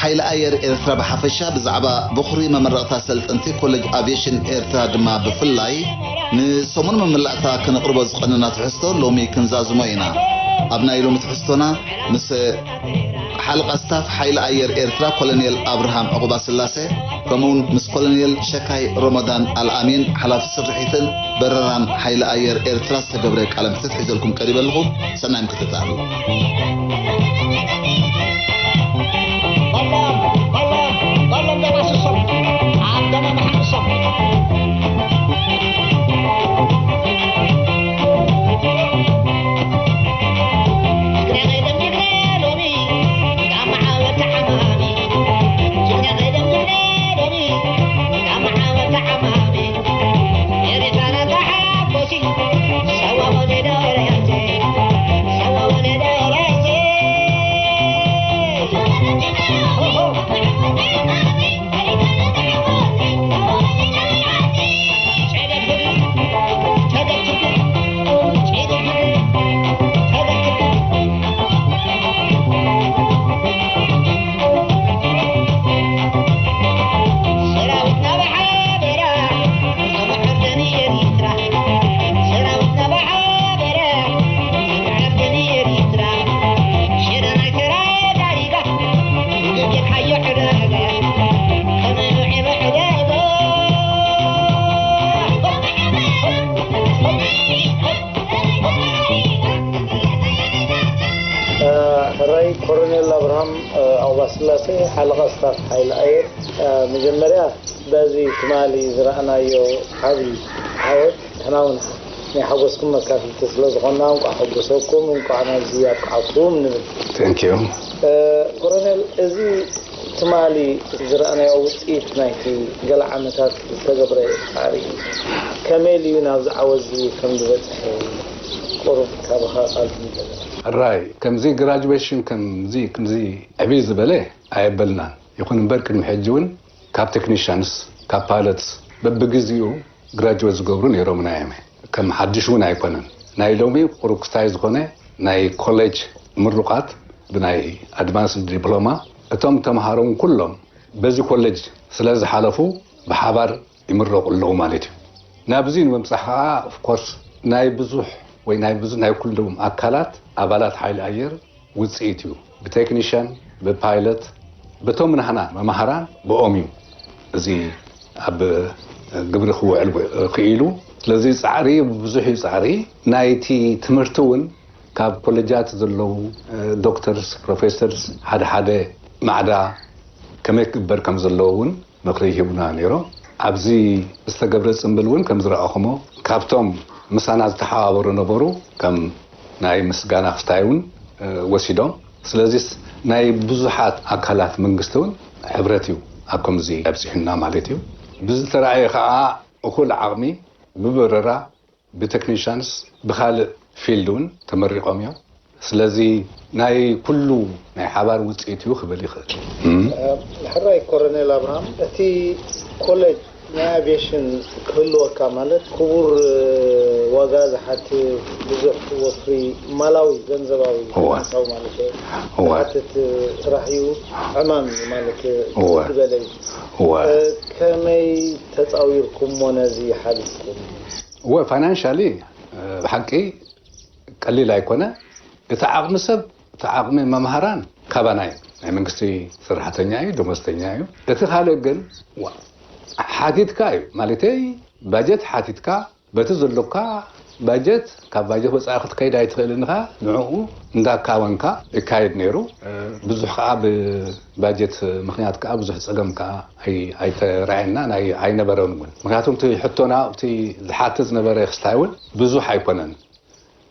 ሓይሊ ኣየር ኤርትራ ብሓፈሻ፣ ብዛዕባ በኹሪ መመረቕታ ሰልጠንቲ ኮሌጅ ኣቪየሽን ኤርትራ ድማ ብፍላይ፣ ንሰሙን መመላእታ ከነቕርቦ ዝቐነና ትሕዝቶ ሎሚ ክንዛዝሞ ኢና። ኣብ ናይ ሎሚ ትሕዝቶና ምስ ሓለቓ ስታፍ ሓይሊ ኣየር ኤርትራ ኮሎኔል ኣብርሃም ዕቑባስላሴ፣ ከምኡውን ምስ ኮሎኔል ሸካይ ሮመዳን ኣልኣሚን፣ ሓላፊ ስርሒትን በረራን ሓይሊ ኣየር ኤርትራ ዝተገብረ ቃለ መሕትት ሒዘልኩም ቀሪበ ኣለኹ። ሰናይ ምክትታል። ሕራይ ኮሎኔል ኣብርሃም ኣውባስላሴ፣ ሓለቓ ስታፍ ሓይሊ ኣየር። መጀመርያ በዚ ትማሊ ዝረኣናዮ ዓቢ ዓወት ንሕና እውን ናይ ሓጎስኩም መካፍልቲ ስለ ዝኾንና እንቋዕ ሓጎሰኩም፣ እንቋዕ ናብዚ ኣብቅዓኩም ንብል። Thank you። ኮሎኔል፣ እዚ ትማሊ ዝረኣናዮ ውፅኢት ናይቲ ገለ ዓመታት ዝተገብረ ፃዕሪ እዩ። ከመይ ኢሉ እዩ ናብዚ ዓወት እዚ ከም ዝበፅሐ ቁሩብ ካባኻ ቃል ክንቀበል። ሕራይ ከምዚ ግራጁዌሽን ከምዚ ከምዚ ዕብይ ዝበለ ኣየበልናን። ይኹን እምበር ቅድሚ ሕጂ እውን ካብ ቴክኒሻንስ ካብ ፓይለትስ በብግዚኡ ግራጅወት ዝገብሩ ነይሮምና እዮም። ከም ሓድሽ እውን ኣይኮነን። ናይ ሎሚ ቁሩብ ክስታይ ዝኾነ ናይ ኮሌጅ ምሩቓት ብናይ ኣድቫንስድ ዲፕሎማ፣ እቶም ተምሃሮ እውን ኩሎም በዚ ኮሌጅ ስለ ዝሓለፉ ብሓባር ይምረቑ ኣለዉ ማለት እዩ። ናብዚ ንምብጻሕ ከዓ ኦፍኮርስ ናይ ብዙሕ ወይ ናይ ብዙ ናይ ኩሎም ኣካላት ኣባላት ሓይሊ ኣየር ውፅኢት እዩ። ብቴክኒሽያን፣ ብፓይለት፣ ብቶም ናህና መማህራን ብኦም እዩ እዚ ኣብ ግብሪ ክውዕል ክኢሉ። ስለዚ ፃዕሪ ብዙሕ እዩ ፃዕሪ ናይቲ ትምህርቲ እውን ካብ ኮሌጃት ዘለዉ ዶክተርስ፣ ፕሮፌሰርስ ሓደ ሓደ ማዕዳ ከመይ ክግበር ከም ዘለዎ እውን ምኽሪ ሂቡና ነይሮም። ኣብዚ ዝተገብረ ፅምብል እውን ከም ዝረኣኹሞ ካብቶም ምሳና ዝተሓባበሩ ነበሩ ከም ናይ ምስጋና ክስታይ እውን ወሲዶም። ስለዚስ ናይ ብዙሓት ኣካላት መንግስቲ እውን ሕብረት እዩ ኣብ ከምዚ ኣብፂሑና ማለት እዩ። ብዝተረኣየ ከዓ እኹል ዓቕሚ ብበረራ ብቴክኒሻንስ ብካልእ ፊልድ እውን ተመሪቖም እዮም። ስለዚ ናይ ኩሉ ናይ ሓባር ውፅኢት እዩ ክብል ይኽእል። ሕራይ ኮረኔል ኣብርሃም፣ እቲ ኮሌጅ ናይ ኣቪዬሽን ክህልወካ ማለት ክቡር ዋጋ ዝሓትት ብዙሕ ወፍሪ ማላዊ ገንዘባዊ ፋይናንሳዊ ማለት እዩ ዝሓትት ስራሕ እዩ። ዕማም እዩ ማለት ዝበለ እዩ። ከመይ ተፃዊርኩሞ ነዚ ሓሊፍኩም? እወ ፋይናንሻሊ ብሓቂ ቀሊል ኣይኮነ። እቲ ዓቕሚ ሰብ እቲ ዓቕሚ መምሃራን ካባና እዩ፣ ናይ መንግስቲ ሰራሕተኛ እዩ፣ ደሞዝተኛ እዩ። እቲ ካልእ ግን ሓቲትካ እዩ ማለተይ ባጀት ሓቲትካ በቲ ዘሎካ ባጀት ካብ ባጀት ወፃኢ ክትከይድ ኣይትኽእልን ኢኻ። ንዕኡ እንዳካወንካ ይካየድ ነይሩ። ብዙሕ ከዓ ብባጀት ምኽንያት ከዓ ብዙሕ ፀገም ከዓ ኣይተረኣየና ኣይነበረን እውን። ምክንያቱም እቲ ሕቶና እቲ ዝሓትት ዝነበረ ክስታይ እውን ብዙሕ ኣይኮነን።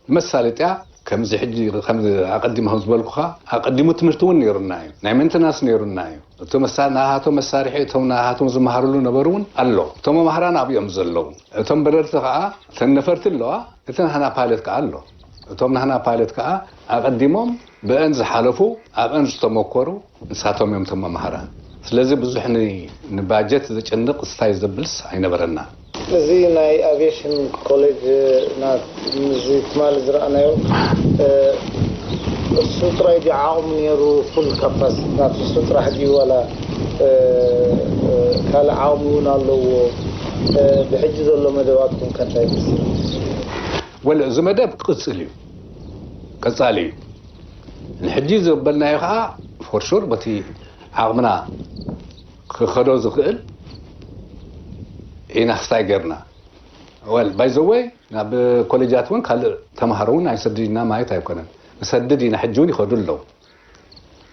መሳለጥያ ከምዚ ሕጂ ኣቀዲመ ከም ዝበልኩኻ ኣቀዲሙ ትምህርቲ እውን ነይሩና እዩ። ናይ ሜንተናንስ ነይሩና እዩ። እቶም ናሃቶም መሳርሒ እቶም ናሃቶም ዝመሃርሉ ነበሩ እውን ኣሎ። እቶም መማህራን ኣብኡ እዮም ዘለዉ። እቶም በረርቲ ከዓ እተን ነፈርቲ ኣለዋ። እቲ ናህና ፓይለት ከዓ ኣሎ። እቶም ናህና ፓይለት ከዓ ኣቀዲሞም ብአን ዝሓለፉ ኣብአን ዝተመኮሩ ንሳቶም እዮም እቶም መማህራን። ስለዚ ብዙሕ ንባጀት ዘጨንቕ ስታይ ዘብልስ ኣይነበረና። እዚ ናይ ኣቪዬሽን ኮሌጅ ምስ ትማሊ ዝረኣናዮ እሱ ጥራይ ድዩ ዓቕሙ ነይሩ፣ ፉል ካፓሲቲ ናቱ እሱ ጥራሕ ድዩ፣ ዋላ ካልእ ዓቕሚ እውን ኣለዎ? ብሕጂ ዘሎ መደባትኩም ከ እንታይ ይመስል? ወለ እዚ መደብ ክቕፅል እዩ፣ ቀፃሊ እዩ። ንሕጂ ዘበልናዮ ከዓ ፎር ሹር በቲ ዓቕምና ክኸዶ ዝኽእል ኢና። ክስታይ ጌርና ወል ባይዘወይ ናብ ኮሌጃት እውን ካልእ ተምሃሮ እውን ኣይንሰድድ ኢና ማለት ኣይኮነን። ንሰድድ ኢና፣ ሕጂ እውን ይኸዱ ኣለዉ።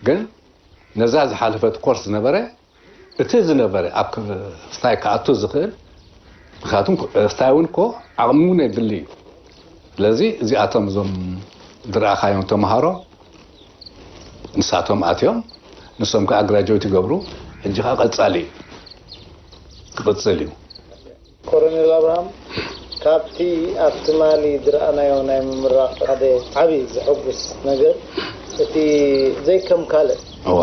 ግን ነዛ ዝሓለፈት ኮርስ ዝነበረ እቲ ዝነበረ ኣብ ክስታይ ክኣቱ ዝኽእል፣ ምክንያቱም ክስታይ እውን እኮ ዓቕሚ እውን የድሊ እዩ። ስለዚ እዚኣቶም እዞም ዝረኣኻዮም ተምሃሮ ንሳቶም ኣትዮም፣ ንሶም ከዓ ግራጅዌት ይገብሩ። ሕጂ ከዓ ቀፃሊ እዩ፣ ክቕፅል እዩ። ኮሎኔል ኣብርሃም፣ ካብቲ ኣብ ትማሊ ዝረኣናዮ ናይ ምምራቕ ሓደ ዓቢ ዘሐጉስ ነገር፣ እቲ ዘይከም ካልእ እዋ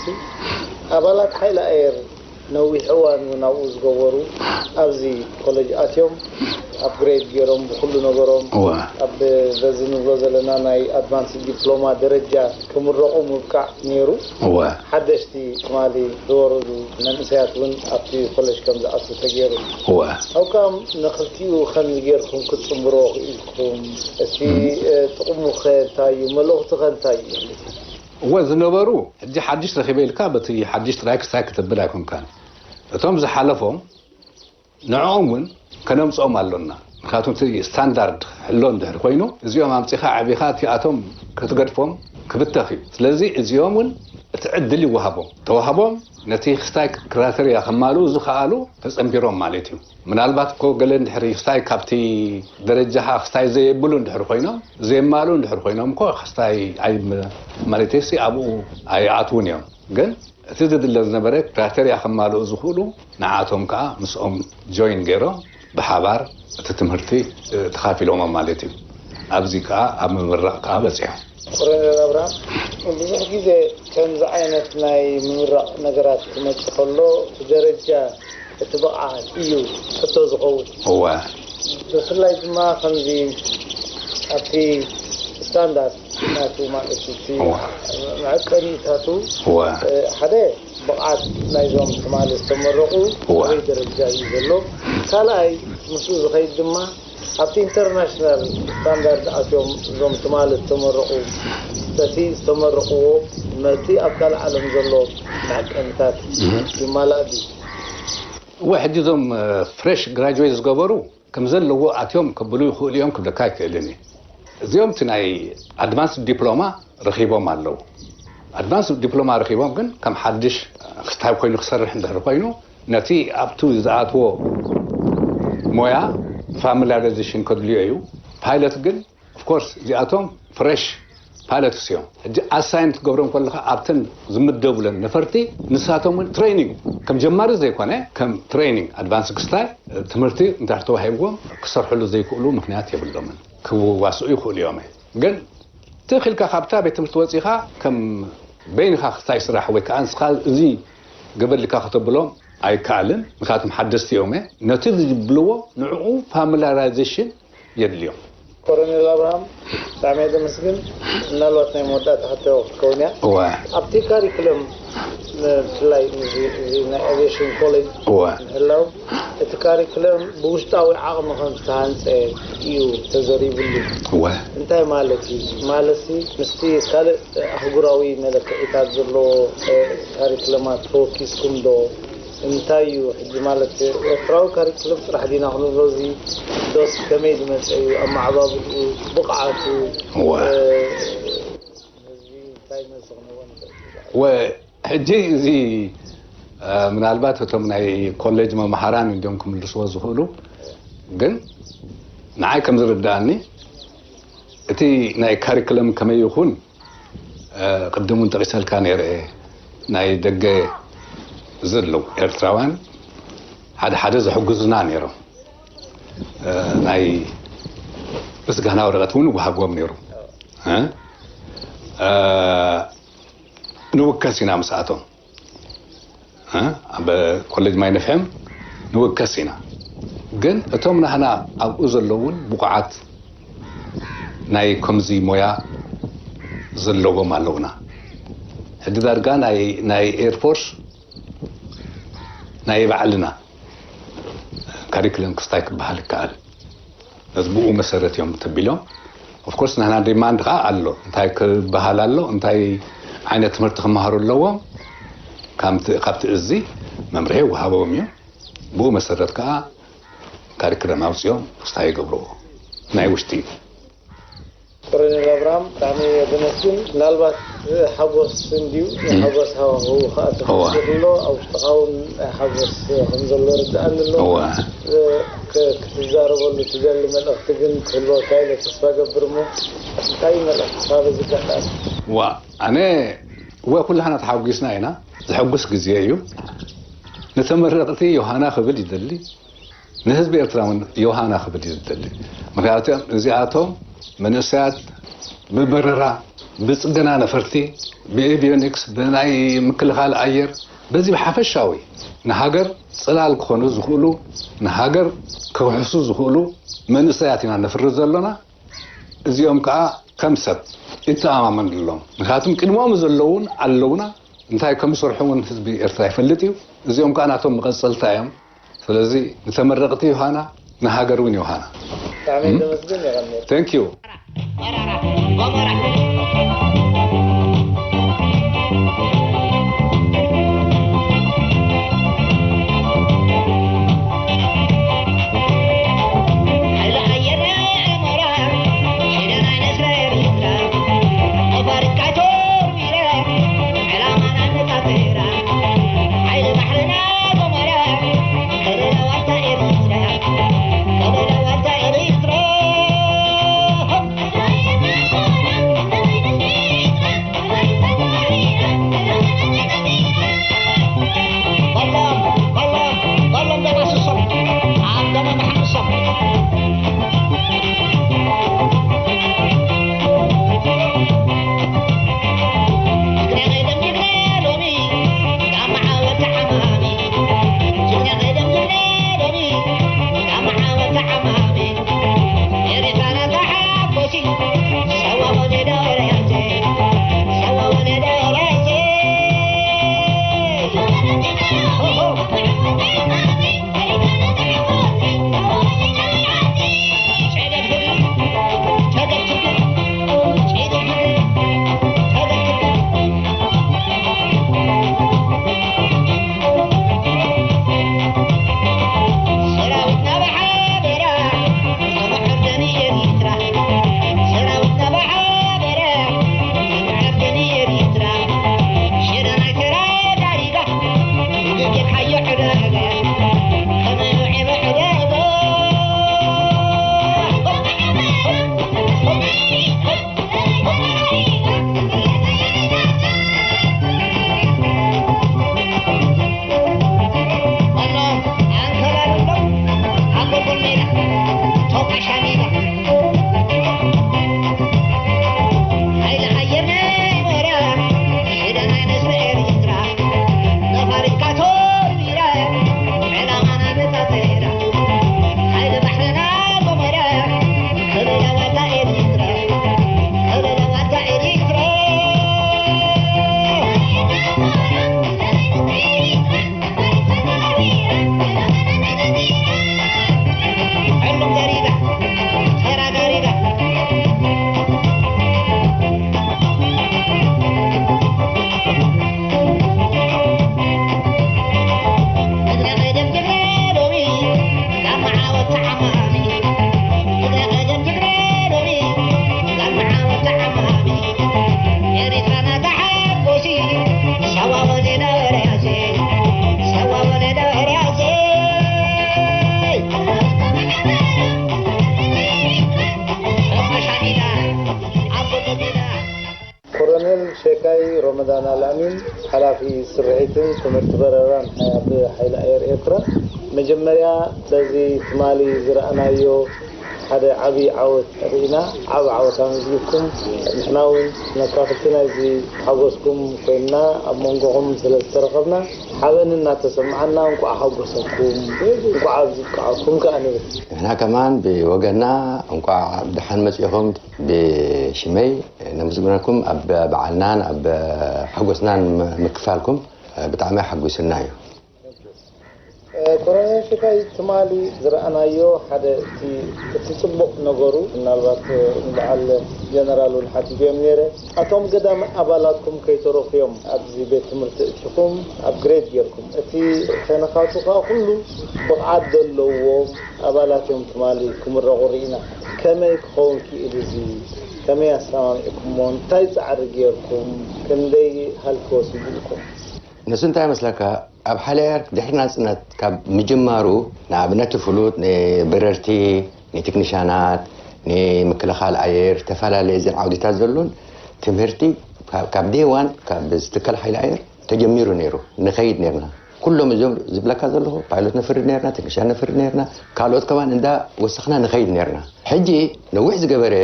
ሲ ኣባላት ሓይሊ ኣየር ነዊሕ እዋን እውን ኣብኡ ዝገበሩ ኣብዚ ኮለጅ ኣትዮም ኣፕግሬድ ገይሮም ብኩሉ ነገሮም እዋ ኣብ በዚ ንብሎ ዘለና ናይ ኣድቫንስ ዲፕሎማ ደረጃ ክምረቑ ምብቃዕ ነይሩ። እዋ ሓደሽቲ ትማሊ ዝወረዱ መንእሰያት እውን ኣብቲ ኮለጅ ከም ዝኣቱ ተገይሩ። እዋ How come ንኽልቲኡ ከምዚ ጌርኩም ክትጽንብርዎ ክኢልኩም? እቲ ጥቕሙ ኸ እንታይ እዩ? መልእኽቱ ኸ እንታይ እዩ? እወ ዝነበሩ ሕጂ ሓድሽ ረኺበ ኢልካ በቲ ሓድሽ ጥራይ ክስታይ ክትብል ኣይኮንካን። እቶም ዝሓለፎም ንዕኦም እውን ከነምፅኦም ኣሎና። ምክንያቱ እቲ ስታንዳርድ ሕሎ እንድሕር ኮይኑ እዚኦም ኣምፂኻ ዓቢኻ እቲኣቶም ክትገድፎም ክብተኽ እዩ። ስለዚ እዚኦም እውን እቲ ዕድል ይወሃቦም። ተዋህቦም ነቲ ክስታይ ክራተርያ ከማልኡ ዝኸኣሉ ተፀንቢሮም ማለት እዩ። ምናልባት እኮ ገለ እንድሕር ክስታይ ካብቲ ደረጃኻ ክስታይ ዘየብሉ እንድሕር ኮይኖም ዘየማልኡ እንድሕር ኮይኖም እኮ ክስታይ ኣይ ማለተሲ ኣብኡ ኣይኣትውን እዮም። ግን እቲ ዝድለ ዝነበረ ክራተርያ ከማልኡ ዝኽእሉ ንዓቶም ከዓ ምስኦም ጆይን ገይሮም ብሓባር እቲ ትምህርቲ ተኻፊሎሞም ማለት እዩ። ኣብዚ ከዓ ኣብ ምምራቕ ከዓ በፂሖም። ኮሎኔል ኣብርሃም፣ ብዙሕ ግዜ ከምዚ ዓይነት ናይ ምምራቕ ነገራት ክመፅእ ከሎ እቲ ደረጃ እቲ ብቕዓት እዩ ሕቶ ዝኸውን። እወ ብፍላይ ድማ ከምዚ ኣብቲ ስታንዳርድ ናቱ ማለት እቲ እወ መዐቀኒታቱ እወ ሓደ ብቕዓት ናይዞም ትማሊ ዝተመረቑ እወ። ኣበይ ደረጃ እዩ ዘሎ? ካልኣይ ምስኡ ዝኸይድ ድማ ኣብቲ ኢንተርናሽናል ስታንዳርድ ኣትዮም እዞም ትማሊ ዝተመረቑ በቲ ዝተመረቕዎ መቲ ኣብ ካልእ ዓለም ዘሎ መዐቀኒታት ይማላእ ድዩ? እወ ሕጂ እዞም ፍሬሽ ግራጅዌት ዝገበሩ ከም ዘለዎ ኣትዮም ከብሉ ይኽእሉ እዮም ክብለካ ኣይክእልን እየ። እዚኦም እቲ ናይ ኣድቫንስ ዲፕሎማ ረኺቦም ኣለዉ። ኣድቫንስ ዲፕሎማ ረኺቦም ግን ከም ሓድሽ ክስታይ ኮይኑ ክሰርሕ እንድሕር ኮይኑ ነቲ ኣብቱ ዝኣትዎ ሞያ ፋሚላሪዜሽን ከድልዮ እዩ። ፓይለት ግን ኦፍኮርስ እዚኣቶም ፍሬሽ ፓይለትስ እዮም። ሕጂ ኣሳይን ክትገብሮም ከለካ ኣብተን ዝምደቡለን ነፈርቲ ንሳቶም እውን ትሬኒንግ ከም ጀማሪ ዘይኮነ ከም ትሬኒንግ ኣድቫንስ ክስታይ ትምህርቲ እንድሕር ተዋሂብዎም ክሰርሕሉ ዘይክእሉ ምክንያት የብሎምን። ክዋስኡ ይኽእሉ እዮም። ግን ትኽኢልካ ካብታ ቤት ትምህርቲ ወፂኻ ከም በይንኻ ክስታይ ስራሕ ወይ ከዓ ንስኻ እዚ ገበልካ ከተብሎም ኣይከኣልን። ምክንያቱም ሓደስቲ እዮም። ነቲ ዝብልዎ ንዕኡ ፋሚላራይዜሽን የድልዮም። ኮሎኔል ኣብርሃም ብጣዕሚ እየ ዘመስግን። ምናልባት ናይ መወዳእታ ሕቶ ክትከውን እያ። እወ ኣብቲ ካሪክለም ብፍላይ እዚ ናይ ኣቪዬሽን ኮሌጅ እወ ምህላው እቲ ካሪክለም ብውሽጣዊ ዓቕሚ ከም ዝተሃንፀ እዩ ተዘሪብሉ። እወ እንታይ ማለት እዩ? ማለትሲ ምስቲ ካልእ ኣህጉራዊ መለክዒታት ዘለዎ ካሪክለማት ተወኪስኩም ዶ? እንታይ እዩ ሕጂ ማለት ኤርትራዊ ካሪክለም ጥራሕ ዲና ክንብሎ እዚ ዶስ ከመይ ዝመፀ እዩ ኣመዓባብልኡ ብቕዓቱ እወ ህዝቢ እንታይ መልሲ ክንህቦ ንኽእል? ወ ሕጂ እዚ እ፣ ምናልባት እቶም ናይ ኮሌጅ መምሃራን እንዲዮም ክምልስዎ ዝኽእሉ። ግን ንዓይ ከም ዝርዳእኒ እቲ ናይ ካሪክለም ከመይ ይኹን እ፣ ቅድም እውን ጠቒሰልካ ነይረ እየ። ናይ ደገ ዘለዉ ኤርትራውያን ሓደ ሓደ ዘሕግዙና ነይሮም። እ፣ ናይ ምስጋና ወረቐት እውን ይወሃብዎም ነይሩ። እ፣ እ፣ ንውከስ ኢና ምስኣቶም እ፣ ኣብ ኮሌጅ ማይ ነፍሕም ንውከስ ኢና። ግን እቶም ናህና ኣብኡ ዘለዉ እውን ብቑዓት ናይ ከምዚ ሞያ ዘለዎም ኣለውና። ሕጂ ዳርጋ ናይ ናይ ኤርፎርስ ናይ ባዕልና ካሪክለም ክስታይ ክበሃል ይከኣል። ነዚ ብኡ መሰረት እዮም ተቢሎም። ኦፍኮርስ ናና ዲማንድ ከዓ ኣሎ፣ እንታይ ክበሃል ኣሎ፣ እንታይ ዓይነት ትምህርቲ ክመሃሩ ኣለዎም፣ ካብቲ እዙ መምርሒ ይወሃቦም እዩ። ብኡ መሰረት ከዓ ካሪክለም ኣውፅኦም ክስታይ ይገብርዎ ናይ ውሽጢ እዩ። ኮሎኔል ኣብርሃም ብጣዕሚ የመስግን። ምናልባት ሓጎስ እንድዩ፣ ናይ ሓጎስ ሃዋህው ከዓ ተፈጢሩ ኣሎ። ኣብ ውሽጥኻ እውን ናይ ሓጎስ ከም ዘሎ ርድኣኒ ኣሎ። ክትዛረበሉ ትደሊ መልእኽቲ ግን ክህልወካ ኢለ ተስፋ ገብር። እሞ እንታይ እዩ መልእኽትኻ በዚ ኣጋጣሚ? ዋ ኣነ ወ ኩላህና ተሓጒስና ኢና። ዘሐጉስ ግዜ እዩ። ንተመረቕቲ ዮሃና ክብል ይደሊ። ንህዝቢ ኤርትራ እውን ዮሃና ክብል እዩ ዝደሊ። ምክንያቱ እዚኣቶም መንእሰያት ብበረራ ብጽገና ነፈርቲ ብኤቪዮኒክስ ብናይ ምክልኻል ኣየር በዚ ብሓፈሻዊ ንሃገር ጽላል ክኾኑ ዝኽእሉ ንሃገር ክውሕሱ ዝኽእሉ መንእሰያት ኢና ነፍሪ ዘሎና። እዚኦም ከዓ ከም ሰብ ይተኣማመንሎም። ምክንያቱም ቅድሞም ዘለውን ኣለውና እንታይ ከም ዝሰርሑ እውን ህዝቢ ኤርትራ ይፈልጥ እዩ። እዚኦም ከዓ ናቶም መቐጸልታ እዮም። ስለዚ ንተመረቕቲ ዮሃና ንሃገር እውን ዮሃና። ብጣዕሚ ዘመስግን የቐንየል። Thank you። ኮሎኔል ሸካይ ሮመዳን ኣልኣሚን፣ ሓላፊ ስርሒትን ትምህርቲ በረራን ኣብ ሓይሊ ኣየር ኤርትራ፣ መጀመርያ በዚ ትማሊ ዝረኣናዮ ሓደ ዓብዪ ዓወት ርኢና፣ ዓብ ዓወት ኣመዝጊብኩም። ንሕና እውን መካፍልቲ ናይዚ ሓጎስኩም ኮይንና ኣብ መንጎኹም ስለ ዝተረኸብና ሓበን እናተሰምዓና እንቋዕ ሓጎሰኩም፣ እንቋዕ ኣብዚ ብቃዕኩም ከኣ ንብል። ንሕና ከማን ብወገና እንቋዕ ደሓን መጺኹም ብሽመይ ነመስግነኩም። ኣብ በዓልናን ኣብ ሓጎስናን ምክፋልኩም ብጣዕሚ ሓጒሱና እዩ። ኮሎኔል ሽካይ፣ ትማሊ ዝረኣናዮ ሓደ እቲ እቲ ጽቡቕ ነገሩ፣ ምናልባት ንበዓል ጀነራል እውን ሓቲተዮም ነይረ፣ ኣቶም ገዳም ኣባላትኩም ከይተረፉ እዮም ኣብዚ ቤት ትምህርቲ እቲኹም ኣፕግሬድ ጌርኩም። እቲ ሸነኻቱ ከኣ ኩሉ ብቕዓት ዘለዎም ኣባላት እዮም ትማሊ ክምረቑ ርኢና። ከመይ ክኸውን ክኢሉ እዚ? ከመይ ኣሰማሚዕኩሞ? እንታይ ጻዕሪ ጌርኩም? ክንደይ ሃልኪ ወሲድልኩም? ንሱ እንታይ ይመስለካ? ኣብ ሓለያ ድሕሪ ናጽነት ካብ ምጅማሩ፣ ንኣብነት ፍሉጥ ንበረርቲ፣ ንቴክኒሻናት፣ ንምክልኻል ኣየር፣ ዝተፈላለየ እዘን ዓውዲታት ዘሎን ትምህርቲ ካብ፣ ካብ ዴይ ዋን ካብ ዝትከል ሓይሊ ኣየር ተጀሚሩ ነይሩ። ንኸይድ ነርና። ኩሎም እዞም ዝብለካ ዘለኹ ፓይሎት ነፍርድ ነርና፣ ቴክኒሻን ነፍርድ ነርና፣ ካልኦት ከማን እንዳ ወሰኽና ንኸይድ ነርና። ሕጂ ነዊሕ ዝገበረ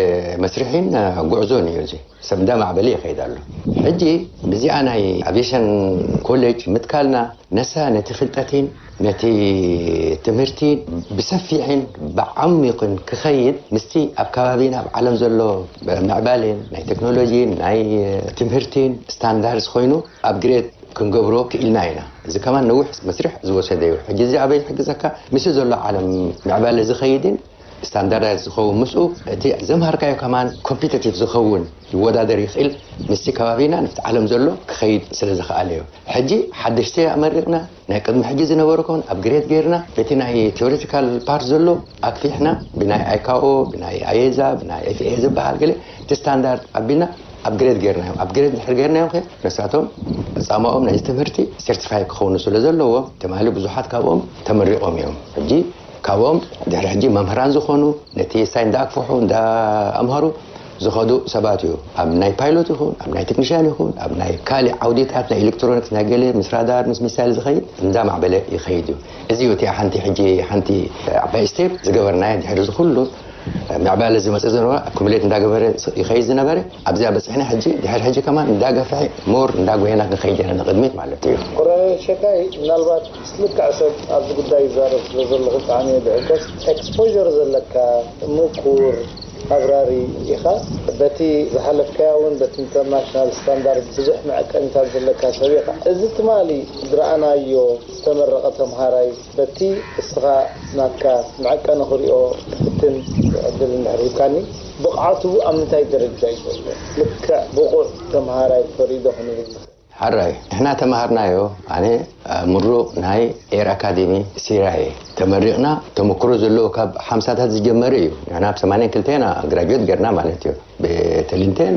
መስርሒን ጉዕዞን እዩ እዚ። ሰብ እንዳ ማዕበለ ይኸይድ ኣሎ። ሕጂ ብዚኣ ናይ ኣቪዬሽን ኮሌጅ ምትካልና ነሳ ነቲ ፍልጠትን ነቲ ትምህርትን ብሰፊሕን ብዓሚቕን ክኸይድ ምስቲ ኣብ ከባቢና ኣብ ዓለም ዘሎ ምዕባሌን ናይ ቴክኖሎጂን ናይ ትምህርትን ስታንዳርድ ኮይኑ ኣፕግሬድ ክንገብሮ ክኢልና ኢና። እዚ ከማን ነዊሕ መስርሕ ዝወሰደ እዩ። ሕጂ እዚ ኣበይ ይሕግዘካ? ምስቲ ዘሎ ዓለም ምዕባለ ዝኸይድን ስታንዳርዳይዝ ዝኸውን ምስኡ እቲ ዘምሃርካዮ ከማን ኮምፒተቲቭ ዝኸውን ይወዳደር ይኽእል። ምስቲ ከባቢና ንፍቲ ዓለም ዘሎ ክኸይድ ስለ ዝኸኣለ እዩ። ሕጂ ሓደሽቲ ኣመሪቕና ናይ ቅድሚ ሕጂ ዝነበሩ ከውን ኣፕግሬድ ጌርና በቲ ናይ ቴዎሪቲካል ፓርት ዘሎ ኣክፊሕና ብናይ ኣይካኦ ብናይ ኣየዛ ብናይ ኤፍኤ ዝበሃል ገለ እቲ ስታንዳርድ ኣቢልና ኣፕግሬድ ጌርናዮም። ኣፕግሬድ ድሕሪ ጌርናዮም ከ ነሳቶም ጻማኦም ናይ ትምህርቲ ሰርቲፋይ ክኸውን ስለ ዘለዎ ትማሊ ብዙሓት ካብኦም ተመሪቖም እዮም። ሕጂ ካብኦም ድሕሪ ሕጂ መምህራን ዝኾኑ ነቲ ሳይ እንዳኣክፍሑ እንዳኣምሃሩ ዝኸዱ ሰባት እዩ። ኣብ ናይ ፓይሎት ይኹን ኣብ ናይ ቴክኒሽያን ይኹን ኣብ ናይ ካልእ ዓውዲታት ናይ ኤሌክትሮኒክስ ናይ ገለ ምስ ራዳር ምስ ሚሳይል ዝኸይድ እንዳማዕበለ ይኸይድ እዩ። እዚ እዩ እቲ ሓንቲ ሕጂ ሓንቲ ዓባይ ስቴፕ ዝገበርናዮ ድሕሪ እዚ ኩሉ ምዕባለ ዝመጽእ ዝነበረ ኣኩሙሌት እንዳገበረ ይኸይድ ዝነበረ ኣብዚኣ በጽሕና። ሕጂ ድሕሪ ሕጂ ከማን እንዳገፍሐ ሞር እንዳጎየና ክንኸይድ ኢና ንቕድሚት ማለት እዩ። ኮሎኔል ሸካይ፣ ምናልባት ምስ ልክዕ ሰብ ኣብዚ ጉዳይ ይዛረብ ስለ ዘለኹ ብጣዕሚ እየ ዝዕገስ። ኤክስፖር ዘለካ ምኩር ኣብራሪ ኢኻ። በቲ ዝሓለፍካዮ እውን በቲ ኢንተርናሽናል ስታንዳርድ ብዙሕ መዐቀኒታት ዘለካ ሰብ ኢኻ። እዚ ትማሊ ዝረኣናዮ ዝተመረቐ ተምሃራይ በቲ እስኻ ናትካ መዐቀኒ ክሪኦ ክትፍትን ዕድል እንድሕር ሂብካኒ፣ ብቕዓቱ ኣብ ምንታይ ደረጃ እዩ ዘሎ? ልክዕ ብቑዕ ተምሃራይ ፈሪዶ ክንብል ንኽእል? ሕራይ፣ ንሕና ተምሃርናዮ፣ ኣነ ምሩቕ ናይ ኤር ኣካዴሚ ሲራየ ተመሪቕና፣ ተመክሮ ዘለዎ ካብ ሓምሳታት ዝጀመረ እዩ። ንሕና ኣብ ሰማንያን ክልተና ግራጁዌት ገርና ማለት እዩ። ብተሊንቴን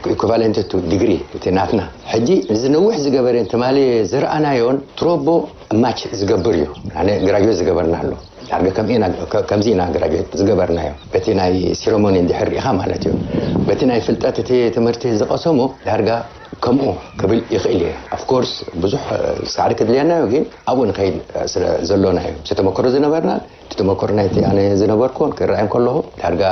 ብኢኩቫለንት ቱ ዲግሪ እቲ ናትና። ሕጂ እዚ ነዊሕ ዝገበረን ትማሊ ዝረኣናዮን ትሮቦ ማች ዝገብር እዩ። ኣነ ግራጁዌት ዝገበርና ኣሎ። ዳርጋ ከም ኢና፣ ከ-፣ ከምዚ ኢና ግራጁዌት ዝገበርናዮ። በቲ ናይ ሴረሞኒ እንድሕር ርኢኻ ማለት እዩ። በቲ ናይ ፍልጠት እቲ ትምህርቲ ዝቐሰሞ ዳርጋ ከምኡ ክብል ይኽእል እየ። ኦፍኮርስ ብዙሕ ሳዕሪ ክድልየና እዩ፣ ግን ኣብኡ ንኸይድ ስለ ዘሎና እዩ። ዝተመክሮ ዝነበርና እቲ ተመክሮ ናይቲ ኣነ ዝነበርኩን ክረኣይ ከለኹ ዳርጋ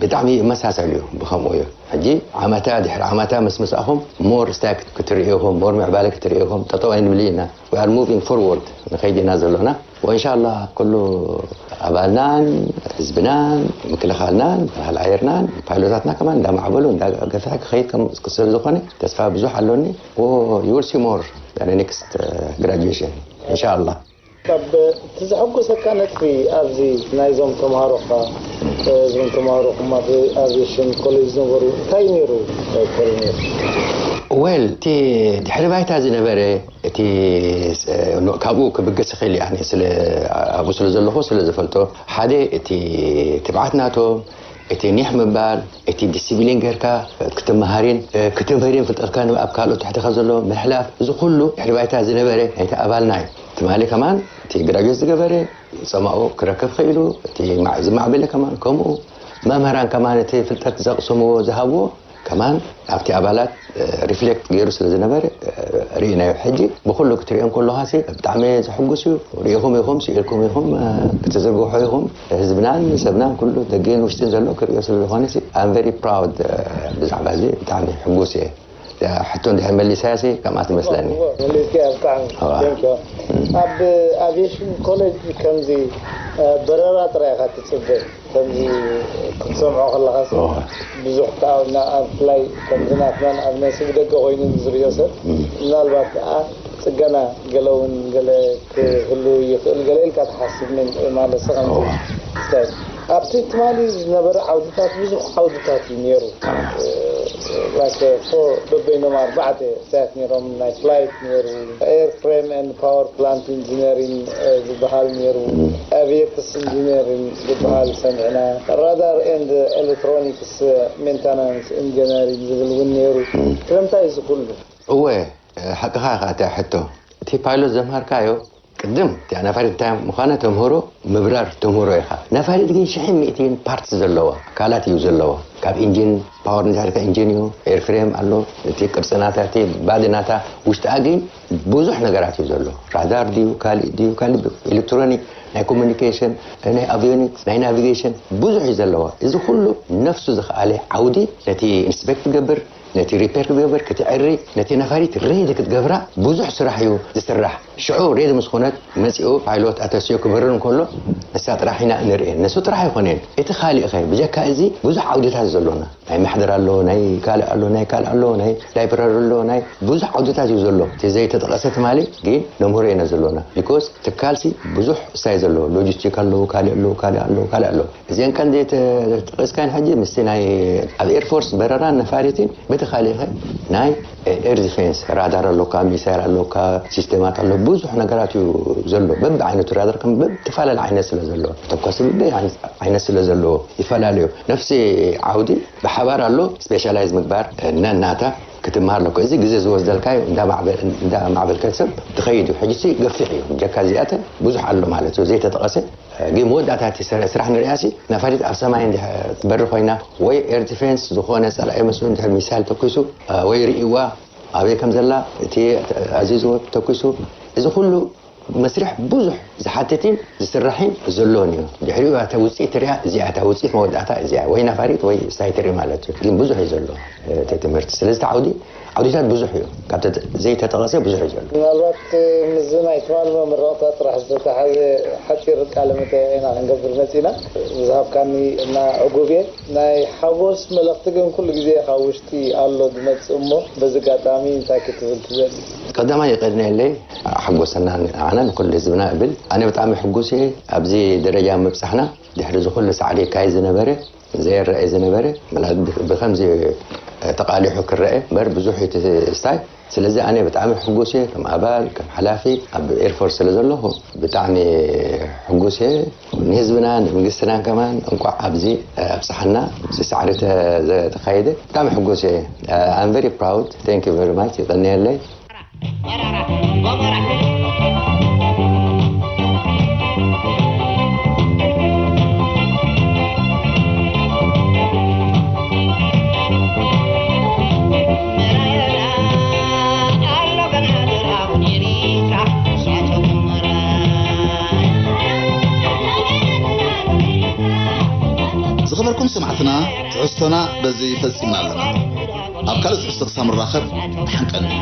ብጣዕሚ ይመሳሰል እዩ። ብኸምኡ እዩ። ሕጂ ዓመታ ድሕሪ ዓመታ ምስ ምስኣኹም ሞር ስታክ ክትርእዩ ኢኹም፣ ሞር ምዕባለ ክትርእዩ ኢኹም። ጠጠው ኣይንብል ኢና። We are moving forward፣ ንኸይድ ኢና ዘሎና። ወኢንሻላህ ኩሉ ኣባልናን ህዝብናን ምክልኻልናን ምክልኻል ኣየርናን ፓይሎታትና ከማን እንዳማዕበሉ እንዳገፍሐ ክኸይድ ከም ስለ ዝኾነ ተስፋ ብዙሕ ኣሎኒ። You will see more the next graduation ኢንሻላህ። ካብ እቲ ዘሐጉሰካ ነጥቢ ኣብዚ ናይዞም ተምሃሮኻ፣ እዞም ተምሃሮኹም ኣብ ኣቪዬሽን ኮሌጅ ዝነበሩ እንታይ ነይሩ ኮሎኔል? ዌል፣ እቲ ድሕሪ ባይታ ዝነበረ እቲ ስ-፣ ኖ-፣ ካብኡ ክብገስ ይኽእል እየ፣ ኣነ ስለ ኣብኡ ስለ ዘለኹ ስለ ዝፈልጦ፣ ሓደ እቲ ትብዓት ናቶም፣ እቲ ኒሕ ምባል፣ እቲ ዲሲፕሊን ጌርካ ክትመሃሪን ክትምህሪን ፍልጠትካ ኣብ ካልኦት ትሕትኻ ዘሎ ምሕላፍ፣ እዚ ኩሉ ድሕሪ ባይታ ዝነበረ ናይቲ ኣባልና እዩ። ትማሊ ከማን እቲ ግራጁዌት ዝገበረ ጸማኡ ክረክብ ኽኢሉ፣ እቲ ማዕ-፣ ዝማዕበለ ከማን ከምኡ፣ መምህራን ከማን እቲ ፍልጠት ዘቕሰምዎ ዝሃብዎ ከማን ኣብቲ ኣባላት ሪፍሌክት ገይሩ ስለ ዝነበረ ርኢናዮ። ሕጂ ብኩሉ ክትሪኦ እንከለኻሲ ብጣዕሚ ዘሕጉስ እዩ። ርኢኹም ኢኹም፣ ስኢልኩም ኢኹም፣ ክትዝርግሑ ኢኹም። ህዝብናን ሰብናን ኩሉ ደገን ውሽጥን ዘሎ ክሪኦ ስለ ዝኾነ ሲ I'm very proud ብዛዕባ እዚ ብጣዕሚ ሕጉስ እየ። ሕቶ እንድሕር መሊሰያሲ ከምኣ ትመስለኒ። መሊስኪያ ብጣዕሚ። ኣብ ኣቪዬሽን ኮሌጅ ከምዚ በረራ ጥራይ ኢኻ ትጽበ። ከምዚ ክትሰምዖ ከለኻሲ ብዙሕ ኣብ ፍላይ ከምዚ ናትና ኣብ ነሲ ብደገ ኮይኑ ዝሪኦ ሰብ ምናልባት ከዓ ፅገና ገለ እውን ገለ ክህሉ ይኽእል ገለ ኢልካ ትሓስብ ምን ማለት ከምዚ ኣብቲ ትማሊ ዝነበረ ዓውድታት ብዙሕ ዓውድታት እዩ ነይሩ። ፎር በበይኖም ኣርባዕተ ታት ነይሮም ናይ ፍላይት ነይሩ ኤር ፍሬም ን ፓወር ፕላንት ኢንጂነሪንግ ዝበሃል ነይሩ። ኣቪየትስ ኢንጂነሪንግ ዝበሃል ሰሚዕና። ራዳር ኤንድ ኤሌክትሮኒክስ ሜንተናንስ ኢንጂነሪንግ ዝብል እውን ነይሩ። ስለምንታይ እዚ ኩሉ? እወ፣ ሓቅኻ ኢኻ። እታ ሕቶ፣ እቲ ፓይሎት ዘምሃርካዮ ቅድም እቲኣ ነፋሪት እንታይ ምዃና ተምህሮ፣ ምብራር ተምህሮ ኢኻ። ነፋሪት ግን ሽሕን ሚእትን ፓርትስ ዘለዋ ኣካላት እዩ ዘለዋ። ካብ ኢንጂን፣ ፓወር እንድሕር ኢንጂን እዩ፣ ኤርፍሬም ኣሎ፣ እቲ ቅርፂ ናታ፣ እቲ ባዲ ናታ፣ ውሽጣ ግን ብዙሕ ነገራት እዩ ዘሎ። ራዳር ድዩ፣ ካልእ ድዩ፣ ካልእ ኤሌክትሮኒክ፣ ናይ ኮሙኒኬሽን፣ ናይ ኣቪዮኒክስ፣ ናይ ናቪጌሽን ብዙሕ እዩ ዘለዋ። እዚ ኩሉ ነፍሱ ዝኸኣለ ዓውዲ ነቲ ኢንስፔክት ትገብር፣ ነቲ ሪፔር ክትገብር፣ ክትዕሪ፣ ነቲ ነፋሪት ሬዲ ክትገብራ ብዙሕ ስራሕ እዩ ዝስራሕ። ሽዑ ሬዲ ምስ ኮነት መጺኡ ፓይሎት ኣተስዮ ክበርር እንከሎ ንሳ ጥራሕ ኢና እንርእየን። ንሱ ጥራሕ ኣይኮነን። እቲ ካልእ ኸ ብጀካ እዚ ብዙሕ ዓውድታት እዩ ዘሎና። ናይ ማሕደር ኣሎ፣ ናይ ካልእ ኣሎ፣ ናይ ካልእ ኣሎ፣ ናይ ላይብረሪ ኣሎ፣ ናይ ብዙሕ ዓውድታት እዩ ዘሎ። እቲ ዘይተጠቐሰ ትማሊ ግን ነምህሮ ኢና ዘሎና። ቢኮዝ ትካልሲ ብዙሕ ስታይ ዘለዎ፣ ሎጂስቲክ ኣለዎ፣ ካልእ ኣለዎ፣ ካልእ ኣለዎ፣ ካልእ ኣለዎ። እዚአን ከን ዘይተጠቐስካን ሕጂ ምስቲ ናይ ኣብ ኤርፎርስ በረራን ነፋሪትን በቲ ካልእ ኸ ናይ ኤር ዲፌንስ ራዳር ኣሎካ፣ ሚሳይል ኣሎካ፣ ሲስተማት ኣሎ፣ ብዙሕ ነገራት እዩ ዘሎ። በብዓይነቱ ራዳር ከም በብተፈላለየ ዓይነት ስለ ዘሎ ተኳሲ በበይ ዓይነት ስለ ዘለዎ ይፈላለዩ። ነፍሲ ዓውዲ ብሓባር ኣሎ ስፔሻላይዝ ምግባር ነናታ ክትመሃር ኣለኮ። እዚ ግዜ ዝወስደልካ እዩ። እንዳማዕበልካ ሰብ ትኸይድ እዩ። ሕጂ ሲ ገፊሕ እዩ። ብጀካ እዚኣተን ብዙሕ ኣሎ ማለት እዩ ዘይተጠቐሰ። ግን መወዳእታ እቲ ስራሕ ንሪኣሲ ነፋሪት ኣብ ሰማይ እንዲ ትበሪ ኮይና ወይ ኤር ዲፌንስ ዝኾነ ጸላኢ መስሉ እንድሕር ሚሳይል ተኩሱ ወይ ርእይዋ ኣበይ ከም ዘላ እቲ ኣዚዝዎ ተኩሱ፣ እዚ ኩሉ መስርሕ ብዙሕ ዝሓትትን ዝስራሕን ዘሎን እዩ። ድሕሪኡ እታ ውፅኢት ትሪኣ እዚኣ እታ ውፅኢት መወዳእታ እዚኣ ወይ ነፋሪት ወይ ስታይ ትርኢ ማለት እዩ። ግን ብዙሕ እዩ ዘሎ እቲ ትምህርቲ። ስለዚ እቲ ዓውዲ ዓውዲታት ብዙሕ እዩ። ካብ ዘይተጠቐሰ ብዙሕ እዩ ዘሎ። ምናልባት ምስዚ ናይ ትማሊ መመረቕታ ጥራሕ ዝተተሓዘ ሓፂር ቃለ መጠየቕ ኢና ክንገብር መፂና። ዝሃብካኒ እና ዕጉብ እየ። ናይ ሓጎስ መልእኽቲ ግን ኩሉ ግዜ ካብ ውሽጢ ኣሎ ዝመጽእ እሞ በዚ ኣጋጣሚ እንታይ ክትብል ትደሊ? ቀዳማይ የቐንየለይ ሓጎሰና ንዓና ንኩሉ ህዝብና እብል። ኣነ ብጣዕሚ ሕጉስ እየ ኣብዚ ደረጃ ምብጻሕና። ድሕሪ እዚ ኩሉ ጻዕሪ ይካየድ ዝነበረ ዘይረኣይ ዝነበረ ምናልባት ብከምዚ ተቓሊሑ ክረአ እምበር ብዙሕ እዩ እቲ ስታይ። ስለዚ ኣነ ብጣዕሚ ሕጉስ እየ ከም ኣባል ከም ሓላፊ ኣብ ኤርፎርስ ስለ ዘለኹ ብጣዕሚ ሕጉስ እየ። ንህዝብና ንመንግስትናን ከማን እንቋዕ ኣብዚ ኣብፅሓና። ሳዕሪ ተካይደ ብጣዕሚ ሕጉስ እየ። I'm very proud. Thank you very much. ይቀንየለይ። ዝኸበርኩም ሰማዕትና፣ ትሕዝቶና በዚ ፈጺምና ኣለና። ኣብ ካልእ ትሕዝቶ ክሳብ ንራኸብ፣ ደሓን ቀንዩ።